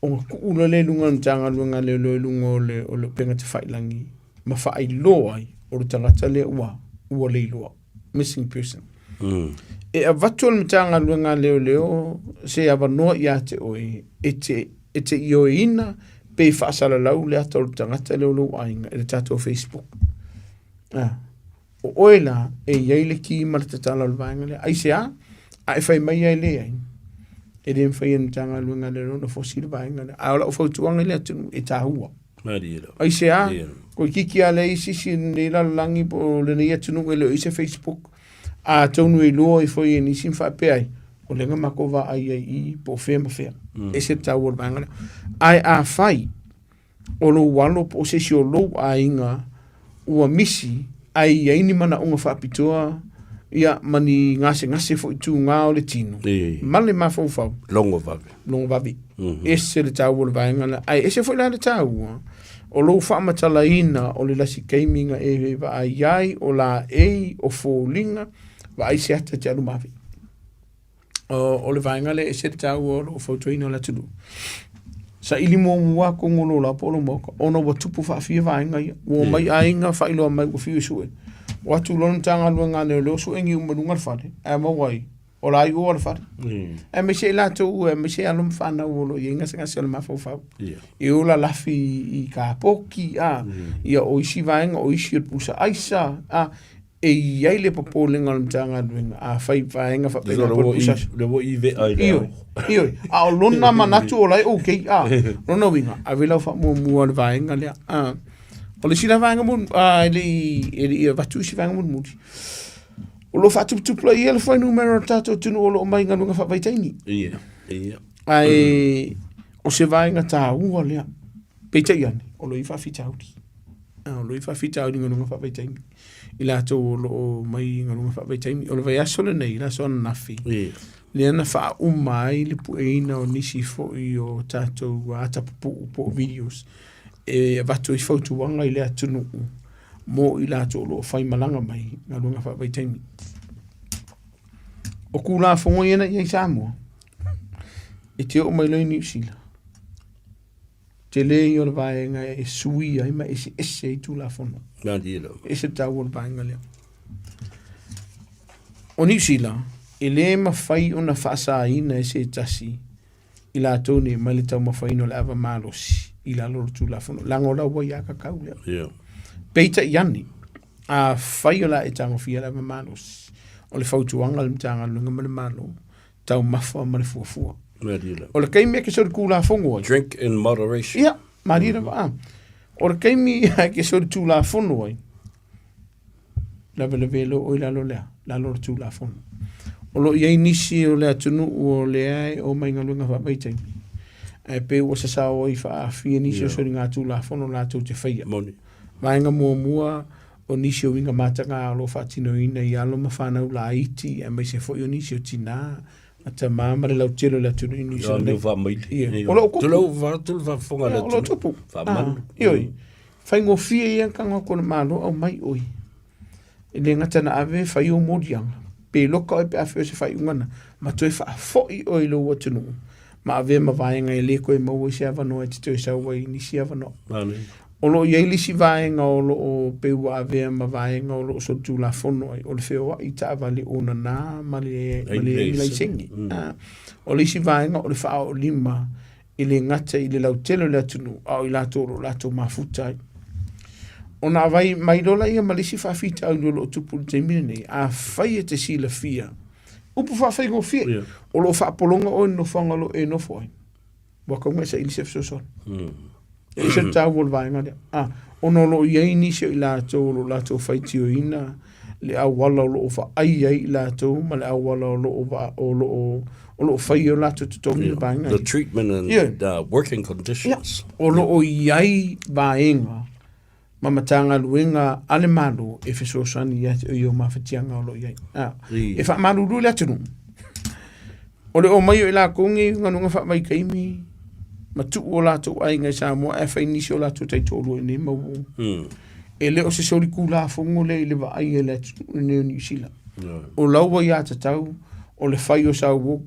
ona tuu loa lea i luga o le Matagaluega a Leoleo i luga o le, o le upega tafailagi ma faailoa ai o le tagata lea ua, ua le iloa, missing person. E avatu e le Matagaluega a Leoleo se avanoa ia te oe e te, e te ioeina pe faasalalau le ata o le tagata lea o lou aiga i le tatou Facebook. Ah. O oe la e i ai le ki ma le tatala o le vaega lea. Aisea? A e fai mai ai leai, e le mafai e le Matagaluega a Leoleo ona fosi le vaega lea. A o lau fautuaga i le atunuu, e taua. Aisea? Toeitiiti lava leai se isi i lenei lalolagi po o lenei atunuu e le o i ai se Facebook. Atonu e iloa ifo i ai nisi ma faapea ai, o lea na matou vaai ai i i po o fea ma fea. E ese le taua o le vaega lea. Ae afai o lou alo po o se isi o lou aiga ua misi ae i ai ni manaoga faapitoa ia ma ni gasegase foi tuga o le tino ma le mafaufau. Logo vave. Logo vave. Ese le taua o le vaega lea. Ae ese foi la le taua o lou faamatalaina o le lasi taimi na e vaai ai o laei o foliga vaai se ata e te alu ma ave. O le vaega lea e ese le taua o lou fautuaina o le atunuu. Saili muamua atonu o lou laoa po o lou maota ona ua tupu faafia vaega ia. Ua omai aiga faailoa mai ua fiu e sue. O atu loa le Matagaluega a Leoleo sue niu ma luga le fale ae maua ai o la i o le fale. Aemaise i latou, aemaise alo ma fanau o lo o i ai gasegase o le mafaufau. E ola lafi i kapoki, a, ia o isi vaega, o isi o le pusa aisa, a, e i ai le popolega o le Matagaluega, a fai vaega faapena po o le pusa aisa. Le ua i vea i le ao. Ioe, a o lona manatu o la e okay, a, lona uiga, ave lau faamuamua i le vaega lea, a. O le isi la vaega a, e le i avatu isi vaega mulimuli. O lo o faatuputupulaia le fuainumera o le tatou atunuu o lo o mai i galuega faavaitaimi. Ia, ia. Ae o se vaega taua lea. Peitai ane, o lo o i ai faafitauli. O lo o i ai faafitauli i galuega faavaitaimi. I latou o lo o mai i galuega faavaitaimi. O le vaiaso lenei, le aso ananafi, lea na faauma ai le pueina o nisi foi o tatou ata pupuu po o videos e avatu ai fautuaga i le atunuu mo i latou o lo o faimalaga mai i galuega faavaitaimi. O Tulafono ia na i ai i Samoa, e te oo mai loa i Niu Sila, tele ia o le vaega e sui ai ma eseese ai Tulafono. E ese le taua o le vaega lea. O Niu Sila, e le mafai ona faasaina e se tasi i latou nei mai le taumafaina o le ava malosi. i lalo o le Tulafono, leaga o lau aiatatau lea. Yeah. Peitai ane, afai o le a e tagofia le ava malosi, o le fautuaga a le Matagaluega ma le Malo, taumafa ma le fuafua. O le taimi e ke solitulafono ai. Drink in moderation. Ia, malie lava. Mm -hmm. O le taimi e ke solitulafono ai, lavelave loa oe i lalo lea, lalo o le Tulafono. O lo o i ai nisi o le atunuu o lea e omai i galuega faavaitaimi, ae pei ua sasao ai faaafia nisi o soligatulafono latou te faia. Moni. Vaega muamua, o nisi o uiga mataga o lo o faatinoina i alo ma fanau laiti, aemaise foi o nisi o tinā ma tamā ma le lautele o le atunuu i Niu Sila nei. Ia, o lo o tupu. Tulou, tulou faafofoga le atunuu. O lo o tupu. Faamanu. Ioe. Faigofie ia tago atu a le Malo aumai oe. E le gata na ave fai ou moliaga, pe loka oe pe a fai o se faaiuga na, ma toe faafoi oe i lou atunuu, ma avea ma vaega e le toe maua ai se avanoa e te toe sau ai i nisi avanoa. O lo o i ai le isi vaega o lo o pei ua avea ma vaega o lo o solitulafono ai, o le feoai i taavale onana ma le leai ni laisene. O le isi vaega o le faaoolima e le gata i le lautele o le atunuu, a o i latou o lo o latou mafuta ai. Ona avai mai loa lea ma le isi faafitauli o lo o tupu i le taimi lenei, afai e te silafia, upu faafaigofie, Yeah. o lo o faapologa oe i le nofoaga o lo o e nofo ai, ua tatau ona e saili se fesoasoani. E ese le taua o le vaega lea. Ah, ona o lo o i ai nisi o i latou o lo o latou faitioina le auala o lo o vaai ai i latou ma le auala o lo o o lo o o lo o fai ai o latou totogi le vaega The treatment and Yeah. working conditions. Yeah. O lo o i ai vaega ma Matagaluega a le Malo e fesoasoani ia te oe i ou mafatiaga o lo o i ai. Ah, e faamalulu i le atunuu. O le omai o i lakou nei i galuega faavaitaimi ma tuu o latou aiga i Samoa ae fai nisi o latou taitoalua i inei ma ua E le o se solitulafono lea i le vaai a le atunuu lenei o Niu Sila. O lau aiatatau o le fai o sau upu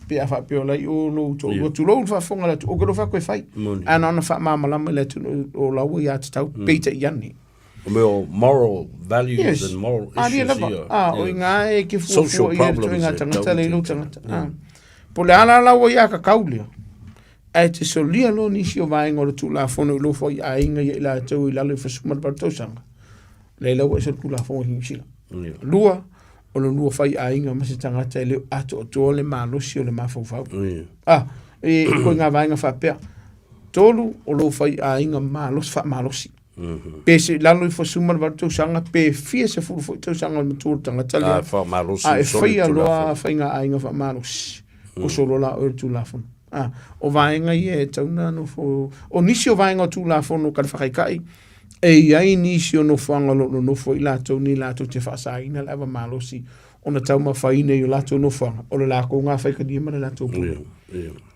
pe a faapea o la e i o lou toalua, tulou le faafofoga a le atunuu, ou te le o fai atu e fai, ae na ona faamalamalama i le atunuu o lau aiatatau, peitai ane. O mea o moral values Yes. and moral Malie issues lava. ia. Ah, o iga e ke Social fuafua i ai le problems ituaiga e tagata lea i lou tau tagata. Ah. Po o le a la lau aiatatau lea, ae te solia loa nisi o vaega o le Tulafono i lou faiaiga ia i latou i lalo i 18 tausaga, lea la ua ese le Tulafono i Niu Sila. Lua, o le lua faiaiga ma se tagata e le o atoatoa le malosi o le mafaufau. Ah, e koe ngā vaega faapea. Tolu, o lou faiaiga malosi, faamalosi. Pe se lalo i 18 tausaga, pe fia sefulu foi tausaga o le matua o le tagata lea. A, faamalosi A e soli faia loa Tulafono. faiga aiga faamalosi, oso loa la oe i le Tulafono. A, o vaega ia e tatau ona nofo, o nisi o vaega o Tulafono ka le faataitai, e i ai nisi o nofoaga o lo o nonofo ai latou nei latou te faasaina le ava malosi ona taumafaina i o latou nofoaga, o le latou gafaikalia ma le latou pule.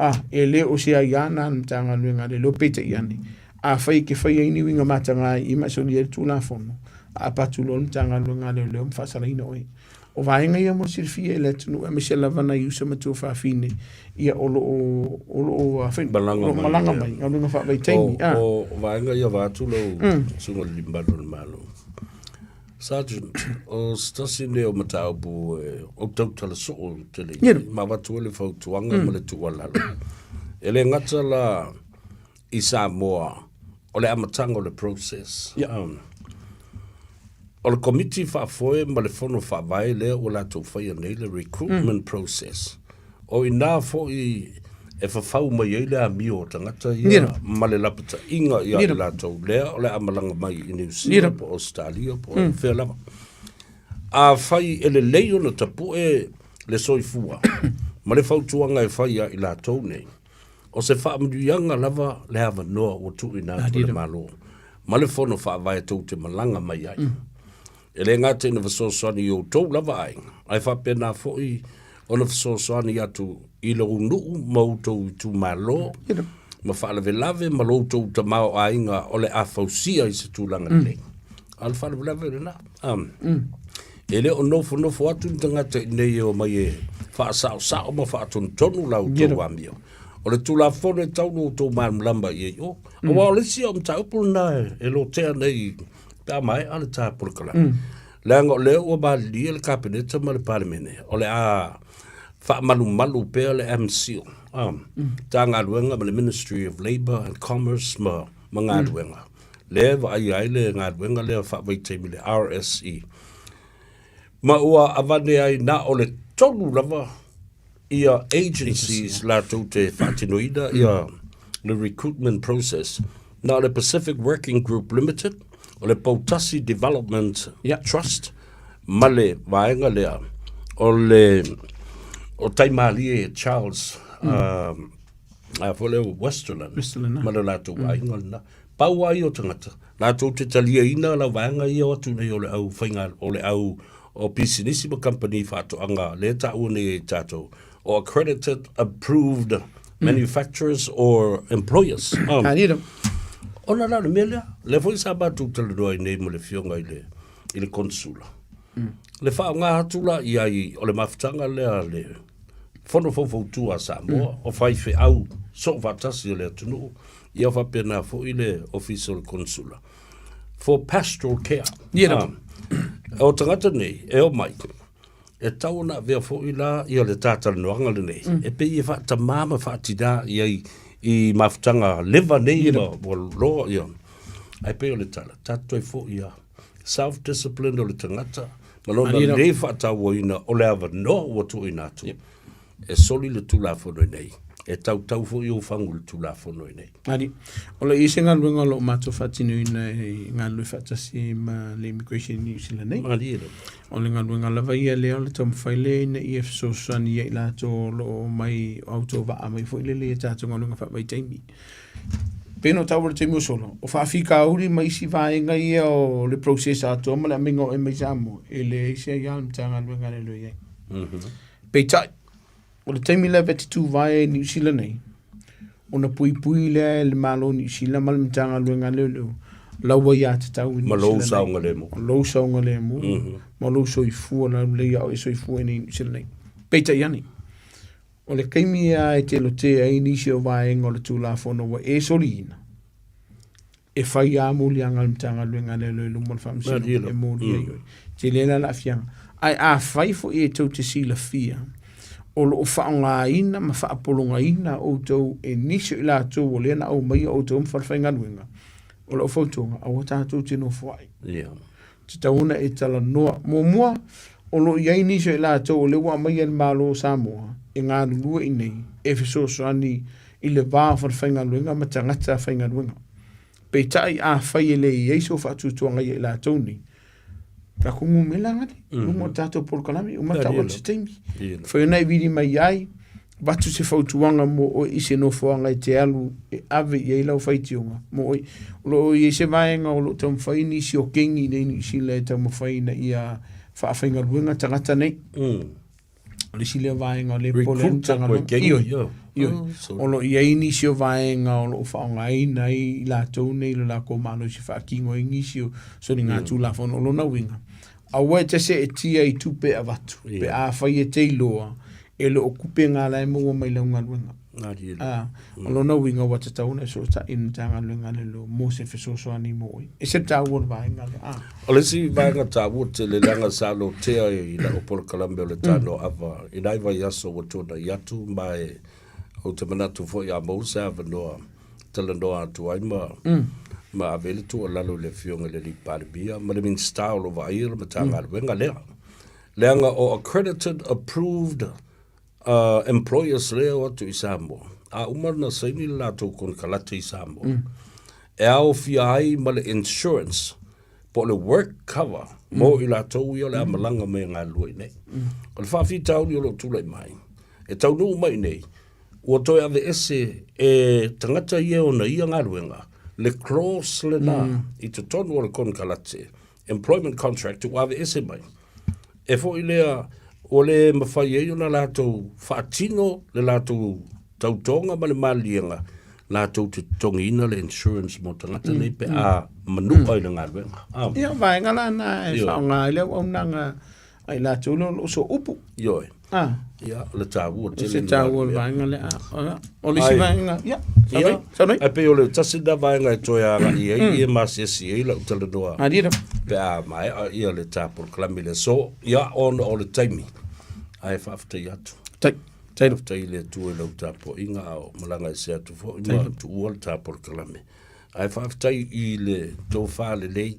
A, e le o se aiā na a le Matagaluega a le Leoleo, peitai ane, afai e te fai ai ni uiga mataga i ma e solia ai le Tulafono, a apatu loa le Matagaluega a Leoleo ma faasalaina oe. O vaega ia mo le silafia e le atunuu aemaise lava nai uso ma tuafafine ia o lo o o lo o Malaga o lo o mai, malaga ia. mai galuega faavaitaimi. O, o vaega ia vaeatu lau susuga i le Malu o le Malo. Sergeant, o se tasi lenei o mataupu e ou tautala soo tele i ai, ma avatu ai le fautuaga ma le tuualalo. E le gata la i Samoa, o le amataga o le process. O le Komiti Faafoe ma le Fono Faavae lea ua latou faia nei le recruitment process, o i ina foi e fafau mai ai le amio o tagata ia ma le lapataiga ia i latou lea o le a malaga mai i Niu Sila po o Ausetalia po o fea lava. Afai e lelei ona tapue le soifua ma le fautuaga e fai ia i latou nei, o se faamanuiaga lava le avanoa ua tuuina atu e le Malo ma le Fono Faavae tou te malaga mai ai. E le gata ina fesoasoani i outou lava aiga, ae faapena foi ona fesoasoani atu i lou nuu ma outou itumalo ma faalavelave ma lo outou tamaoaiga o le a fausia i se tulaga lelei. A o le faalavelave lena. E le o nofonofo atu ni tagata i inei e omai e faasaosao ma faatonutonu la outou amio. O le Tulafono e tatau ona outou malamalama i ai o. Aua o le isi au mataupu lena e lotea nei pe a maea le ta polokalame. Leaga o lea ua malilie le Kapeneta ma le Palemene o le a Faamalumalu pea le MCIL, Matagaluega ma le Ministry of Labour and Commerce ma ma galuega. Lea e vaaia ai le galuega lea faavaitaimi le RSE. Ma ua avane ai na o le tolu lava ia agencies latou te faatinoina ia le recruitment process. Na o le Pacific Working Group Limited, o le Poutasi Development Trust, ma le vaega lea o le o Taimalie Charles a foi lea Westerland, Westerland ma le latou aiga lena. Pau lava ia o tagata, latou te taliaina lau vaega ia o atu nei o le au faiga, o le au o pisinisi ma kamupani faatoaga lea e taua nei e tatou, o accredited approved manufacturers or employers. Ona la o le mea lea, lea foi sa matou talanoa ai nei ma le afioga i le i le konesula. Le faaaoga atu la i ai o le mafutaga lea a le Fono Faufautua a Samoa, o faifeau soofaatasi o le atunuu, ia faapena foi le Ofisa o le Konesula for pastoral care. Ia lava. O tagata nei e omai, e tatau ona avea foi la ia le talatalanoaga lenei, e pei e faatamā ma faatinā i ai i mafutaga leva nei ma ua loa ia. Ae pei o le tala, tatou toe foi lava. Self discipline o le tagata ma lona le faatauaina o le avanoa ua tuuina atu e soli le Tulafono nei, e tautau foi ou fagu i le Tulafono nei. Ari, o lo o i ai se galuega o lo o matou faatinoina e galulue faatasi ma le Immigration i Niu Sila nei. Malie lava. O le galuega lava ia lea o le taumafai lea ina ia fesoasoani ia i latou o lo o omai o autovaa mai foi lele i a tatou galuega faavaitaimi. Pei ona taua i le taimi ua sola, o faafitauli ma isi vaega ia o le process atoa ma le aumaiga o e mai Samoa, e leai se aia a le Matagaluega a le Leoleo i ai. Peitai, o le taimi lava e te tuvae ai i Niu Sila nei, ona puipui lea e le Malo o Niu Sila ma le Matagaluega a Leoleo lau aiatatau i Niu Sila nei. Ma lou saogalemu. O lou saogalemu ma lou soifua laulelei a o e soifua ai nei i Niu Sila nei. Peitai ane, o le taimi lava e te lotea ai nisi o vaega o le Tulafono ua e soliina, e fai lava moliaga a le Matagaluega a Leoleo i luma o le Faamasinoga e molia ai oe. Tele la le aafiaga. Ae afai foi e tou te silafia o lo o faaaogaina ma faapologaina outou e nisi o i latou o lea na aumaia outou ma falefaigaluega, o lau fautuaga, aua tatou te nofoai. Yeah. Tatau ona e talanoa. Muamua, o lo o i ai nisi o i latou o lea ua aumaia e le Malo o Samoa e galulue i inei e fesoasoani i le va o falefaigaluega ma tagata faigaluega. Peitai, afai e le i ai sou faatuatuaga ia i latou nei, tatou numera gale, luga o le tatou polokalame, uma tau atu se taimi. Fai ona e vili mai ai, avatu se fautuaga mo oe i se nofoaga e te alu e ave i ai lau faitioga mo oe. O lo o i ai se vaega o lo o taumafai nisi o kengi nei i Niu Sila e taumafai ina ia faafaigaluega tagata nei. O le isi lea vaega o lea e popole ai le Matagaluega. Ioe, ioe. O lo o i ai nisi o vaega o lo o faaaogaina ai i latou nei lo latou malosi e faatino ai nisi o soligatulafono. O lona uiga, aua e te seetia i tupe e avatu pe afai e te iloa e le o tupe na la e maua mai lau galuega. O lona uiga ua tatau ona e fesootai i le Matagaluega a Leoleo mo se fesoasoani mo oe. E ese le taua o le vaega lea. O le isi vaega taua tele leaga sa lotea i lau polokalame o le Tanoa Ava i nai vaiaso ua tuanai atu ma e ou te manatu foi a maua se avanoa talanoa atu ai ma ma ave ai le tuualalo i le Afioga i le Alii Palemia ma le Minisita o lo o vaaia le Matagaluega lea. Leaga o accredited approved employers lea e o atu i Samoa, a uma ona saini le latou konekarate i Samoa, e aofia ai ma le insurance po o le work cover mo i latou ia o le a malaga mai e galulue i inei. O le faafitauli o lo o tulai mai, e taunuu mai i inei, ua toe aveese e tagata ia e ona ia galuega le clause lena i totonu o le konekarate, employment contract ua aveese mai. E foi lea ua le mafai ai ona latou faatino le latou tautoga ma le maliliega latou te totogiina le insurance mo tagata nei pe a manua i le galuega. Ia, o vaega la na e faaaoga ai le auaunaga a i latou lea o lo o sooupu. Ioe. Ia, o le taua tele. Se taua o le vaega lea. O le isi vaega, ia, saunoa. Saunoa. Ae pei o le tasi lena vaega e toe agai i ai ia ma asiasi ai lau talanoa. Malie lava. Pe a maea ia le ta polokalame i le aso, ia, ona o le taimi. Ae faafetai atu. Tai, tai Faafetai i le Atua i lau tapuaiga a o malaga ese atu foi ma tuua le ta polokalame. Ae faafetai i le tofa lelei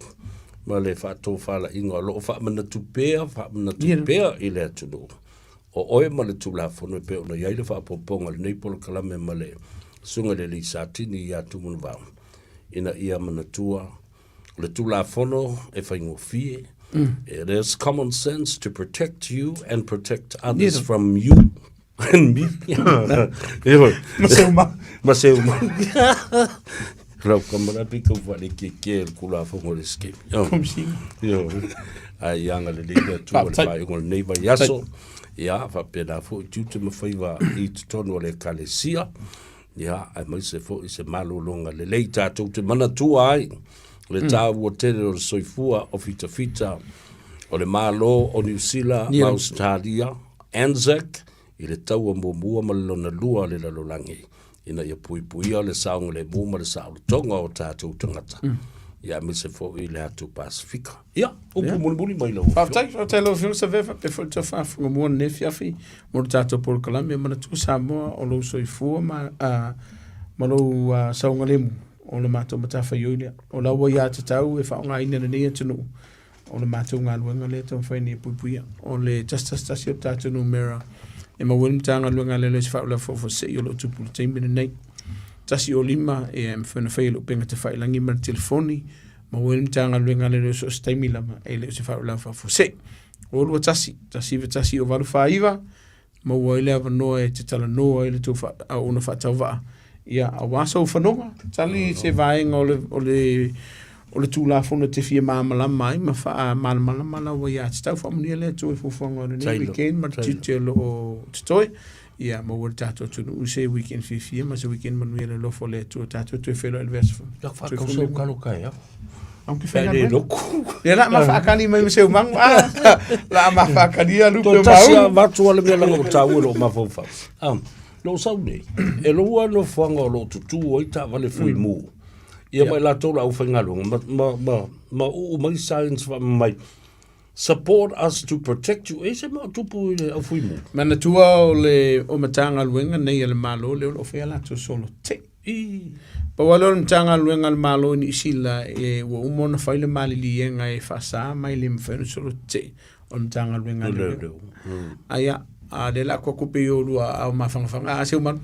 ma le faatofalaiga o lo o faamanatu pea, faamanatu pea i le atunuu. O oe ma le Tulafono e pei ona i ai le faaopoopoga o lenei polokalame ma le Susuga i le Alii Satini ia Tumanuvao, ina ia manatua o le Tulafono e faigofie, It is common sense to protect you and protect others from you and me. Ma se uma. Ma se uma. Lau kamara pe kau whare ke ke le kula whango le ske. Yo. Ai anga le le tu le whai ngo nei vai aso. Ia fa pe na fo tu te mawhaiwa i te tonu o le kalesia. Ia aemaise foi se malologa lelei tatou te manatua ai le taua tele o le soifua o fitafita o le Malo o Niu Sila ma Ausetalia, ANZAC, i le taua muamua ma le lona lua o le lalolagi, ina ia puipuia le saogalemu ma le saolotoga o tatou tagata, ia aemaise foi le atu Pasefika. Ia, upu mulimuli mai lau afioga. Faafetai, faafetai lau Afioga Savea, faapea foi le toe faafofoga lenei afiafi mo le tatou polokalame. Manatua Samoa o lou soifua ma, ma lou saogalemu o le matou matafaioi lea. O la ua ia tatau e faaaogaina lenei atunuu o le matou galuega lea e taumafai nei e puipuia. O le 111 o le tatou numera e maua ai le Matagaluega a Leoleo i se faalavelave faafuasei o lo o tupu i le taimi lenei. 105 e mafai ona faia i le upega tafailagi ma le telefoni maua ai le Matagaluega a Leoleo so o se taimi lava e le o se faalavelave faafuasei. 221 191 849 maua ai le avanoa e te talanoa ai le tou auauna faatauvaa ia aua sou fanoga tali se vaega o le o le o le Tulafono e te fia malamalama ai ma faamalamalama lau aiatatau. Faamanuia le Atua i fuafuaga o lenei weekend ma le tiute o lo o totoe. Ia maua le tatou atunuu se weekend fiafia ma se weekend manuia le alofa o le Atua. Tatou toe feiloai i le vaiaso fou. Ia whakau kalo kai a. Au ke whai ngā loku. Ia la ma whaakani mai ma seu mangu. Ah, la ma whaakani a lupe mau. Tasi a vatu ale mea langa o tāua lo mawhauwhau. Lo sau nei, e lua no whanga o lo tutu o i tā wale fui mū. Ia mai latou la aufaigaluega ma, ma, ma, ma uu mai science fa mai support us to protect you. E se ma tupu i le aufuimu. Manatua o le o Matagaluega nei a le Malo lea o lo o faia latou solo te. I. Pau lava lea o le Matagaluega a le Malo i Niu Sila e ua uma ona fai le maliliega e faasa mai le mafai ona solo te o le Matagaluega a Leoleo. Aia, a lea la kua kupe i o lua ao mafangafaga a seu malu.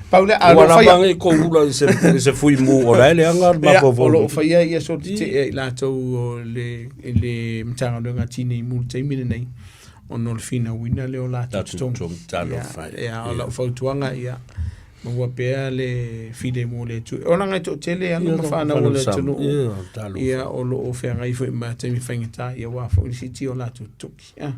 Pau lea, a lo faia. Ua ko hula i se, i se fui mu o la ele anga ma po O lo faia ia so te e i latou o le, i le Matagaluega Tinei Mu le taimi lenei. Ona o le finauina lea o latou totogi. Ia, o lau fautuaga, ia, maua pea le filemu o le Atua. O laga e toatele alo ma fanau o le atunuu, ia, o lo o feagai foi ma taimi faigata, ia aua foi le siitia o latou totogi.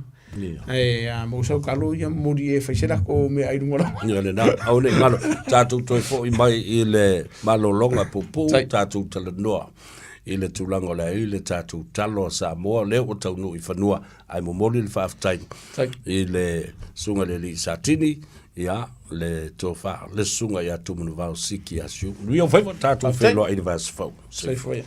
Ae a maua sau kalo, ia momoli e fai se lako meaai i luga o lau. Ia lena, aua ne i galo, tatou toe foi mai i le malologa puupuu, tatou talanoa i le tulaga o le a i le tatou talo a Samoa, lea ua taunuu i fanua, ae momoli le faafetai i le Susuga i le Alii Satini, ia, le tofa, le Susuga ia Tumanuvao Siki Asiu. Manuia ou faiva, tatou feiloai i le vaiaso fou. Soifua ia.